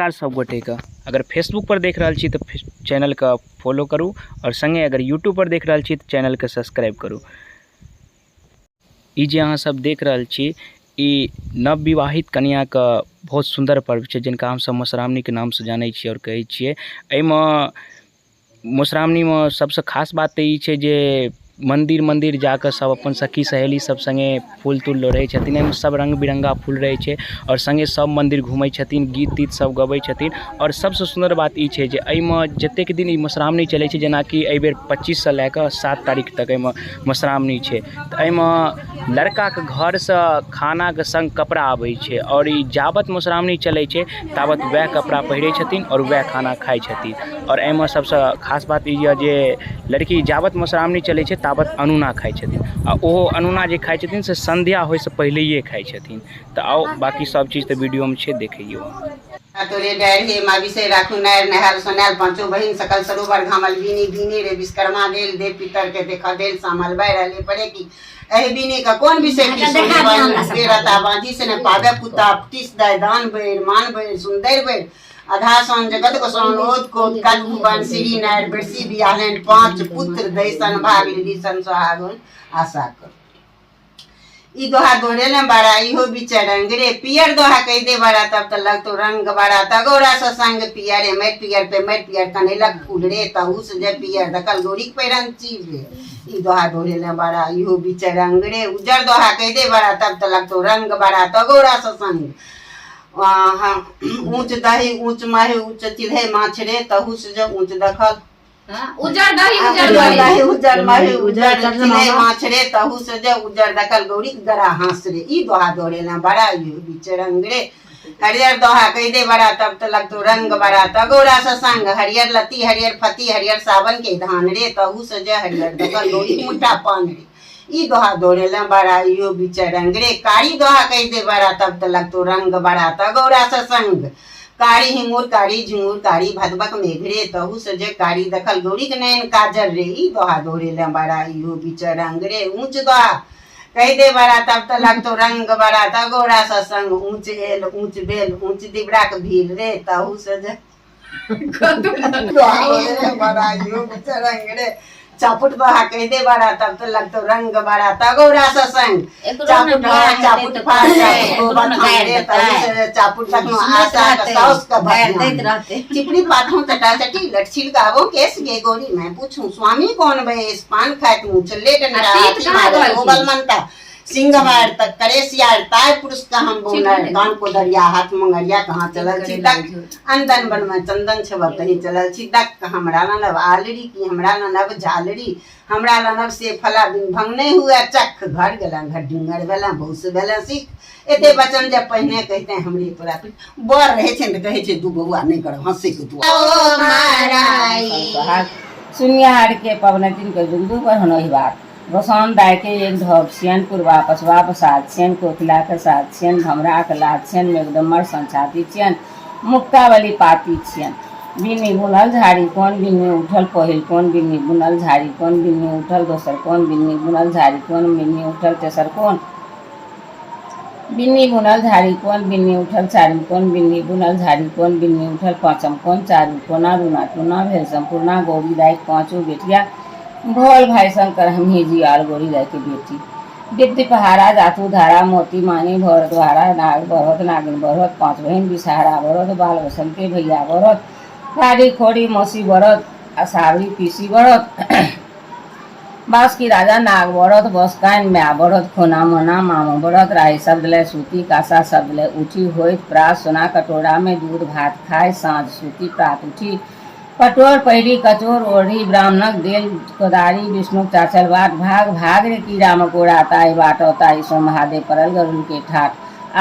नमस्कार सब गोटेके। अगर फेसबुक पर देख रहल छी तऽ चैनलके फॉलो करू आओर सङ्गे अगर यूट्यूब पर देख रहल छी तऽ चैनलके सब्सक्राइब करू। ई जे अहाँ सब देख रहल छी ई नवविवाहित कनिआँके बहुत सुन्दर पर्व छै, जिनका हमसब मधुश्रावणीके नामसँ जानै छियै आओर कहै छियै। एहिमे मधुश्रावणीमे सबसँ खास बात तऽ ई छै जे मन्दिर मन्दिर जाकऽ सब अपन सखी सहेली सब सङ्गे फूल तूल लोढ़ै छथिन। एहिमे सब रङ्ग बिरङ्गा फूल रहै छै आओर सङ्गे सब मन्दिर घुमै छथिन, गीत तीत सब गबै छथिन। आओर सबसँ सुन्दर बात ई छै जे एहिमे जतेक दिन ई मधुश्रावणी चलै छै, जेनाकि एहिबेर 25सँ लए कऽ 7 तारीख तक एहिमे मधुश्रावणी छै, तऽ एहिमे लड़काके घरसँ खानाके सङ्ग कपड़ा आबै छै आओर ई जाबत मधुश्रावणी चलै छै ताबत वएह कपड़ा पहिरै छथिन आओर वएह खाना खाइ छथिन। आओर एहिमे सबसँ खास बात ई यऽ जे लड़की जाबत मधुश्रावणी चलै छै ताबत अनूना खाइ छथिन, आ ओहो अनूना जे खाइ छथिन से सन्ध्या होइसँ पहिलैये खाइ छथिन। तऽ आउ बाँकी सब चीज तऽ वीडियोमे छै, देखैयौ। तोरे डारि हे माँ विषय राखू नारि नहायल सोनायल पाँचो बहिन सकल सरोवर घामल बीनी बीनी रे विश्वकर्मा देल देव पितर के देख देल सामल बारि रहले पड़े की एहि बीनी का कोन विषय की अच्छा, देखा दिअ हमरा सबके। रता बाँझी से ने पावे पुता टीस दाय दान भरि मान भरि सुंदर भरि आधा सन जगत गोसान ओत कोत कल भुवन श्री नायर बरसी बियाहन पांच पुत्र दैसन भाग सन सोहागुन आशा कर ई दोहा दोहरेले बारा इहो बिचे रंग रे पियर दोहा कह दे बारा तब त लगतो रंग बारा तगोरा से संग पियर मर पियर पे मर पियर कनेलक फूल रे तहू से जे पियर दकल गोरी के पैरन चीर रे ई दोहा दोहरेले बारा इहो बिचे रंग रे उजर दोहा कह दे बारा तब त लगतो रंग बारा तगोरा से संग ऊंच दही ऊंच माही ऊंच चिल्हे माछ रे तहू से जे ऊंच दखल उजर दही उजर उजर दही उजर माही उजर चिल्हे माछ रे तहू से जे उजर दखल गौरी के गरा हाँस रे ई दोहा दोहरेला बड़ा इहो बीच रंग रे हरियर दोहा कह दे बड़ा तब तो लगतो रंग बड़ा तगोरा से संग हरियर लती हरियर फती हरियर सावन के धान रे तहू से जे हरियर दखल गौरी के मुठा पान रे ई दोहा दोहरेला बड़ा इहो बीच रंग रे कारी दोहा कह दे बड़ा तब तो लगतो रंग बड़ा तगोरा से संग कारी हिंगुर कारी झिंगुर कारी भदबक मेघ रे तहू से जे कारी दखल गौरी के नयन काजर रे ई दोहा दोहरेला बड़ा इहो बीच रंग रे ऊंच दोहा कह दे बड़ा तब तो लगतो रंग बड़ा तगोरा से संग ऊंच एल ऊंच बेल ऊंच दिबरा के भीड़ रे तहू से जे दोहा दोहरेला बड़ा इहो बीच रंग रे चापुट दोहा कह दे बड़ा तब तो लगतो रंग बड़ा तगोरा से संग चापुट चापुट फाड़ चापुट तखनो आशा के साउस के भगवान चिपड़ी पाथों चटा चटी लटछिल गावो केस गे गोरी मैं पूछूं स्वामी कौन बे पान खाए तू चले डंडा गोबल मनता सिंह मार तक करे सियार ताय पुरुष का हम बोनर कान को दरिया हाथ मंगरिया कहाँ चलल छी तक अंदन बन में चंदन छबल तही चलल छी तक हमरा नब आलरी की हमरा नब झालरी हमरा लनब से फला बिन भंग नहीं हुआ चख घर गेला घर डिंगर भेला बहुत से भेला सीख एते वचन जब पहिने कहते हैं हमरे तोरा पीठ बर रहे छै तऽ कहै छै दू बौआ नहि करब हंसे के दुआ ओ महाराज सुनिहार के पवनतिन के जुग जुग बढ़न बात गोसाउन दाय के एक धोप छियन पुरबा पछबा पसाद छियन कोकिला के साथ छियन भमरा के लात छियन मेघडम्बर संछाती छियन मुक्तावली पाती छियन बिन्नी बुनल झाड़ी कोन बिन्नी उठल पहिल कोन बिन्नी बुनल झाड़ी कोन बिन्नी उठल दोसर कोन बिन्नी बुनल झाड़ी कोन बिन्नी उठल तेसर कोन बिन्नी बुनल झाड़ी कोन बिन्नी उठल चारिम कोन बिन्नी बुनल झाड़ी कोन बिन्नी उठल पाँचम कोन चारू कोना रूना टूना भेल सम्पूर्णा गौरी दाइक पाँचो बेटिया भोल भाई शंकर हमही जियाल गौरी दाई के बेटी दीप्ति पहाड़ा जातु धारा मोती मानी भरत भारा नाग बढ़त नागिन बढ़त पाँच बहिन बिसहारा बढ़त बाल बसंते भैया बढ़त खाड़ी खोड़ी मौसी बढ़त आ सावरी पीसी बढ़त बास की राजा नाग बढ़त बस काइन माय बढ़त खोना मोना मामो बढ़त राही शब्द लय सूती कासा शब्द लय उठी होइत प्रात सोना कटोरा में दूध भात खाय साँझ सूती प्रात उठी पटोर पहिरी कचोर ओढ़ी ब्राह्मणक देल कोदारी विष्णुक चाचल बाट भाग भाग रे कीड़ा मकोड़ा ताहि बाट ताहि सो महादेव पड़ल गरुड़ के ठाठ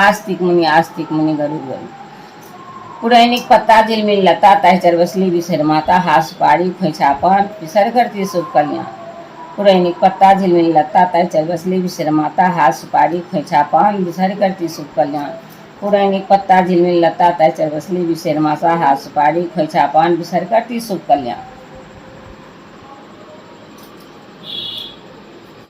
आस्तिक मुनि आस्तिक मुनि गरुड़ गरुड़ पुरैनिक पत्ता झिलमिल लता ताहि चरबसली बिसरि माता हाथ सुपारी खोइछा पान बिसरि करती शुभ कल्याण पुरैनिक पत्ता झिलमिल लता ताहि चरबसली बिसरि माता हाथ सुपारी खोइछा पान बिसरि करती शुभ कल्याण पुरैनिक पत्ता झिलमिल लता ताहि चरबसली बिसरि माता हाथ सुपारी खोइछा पान बिसरि करती शुभ कल्याण।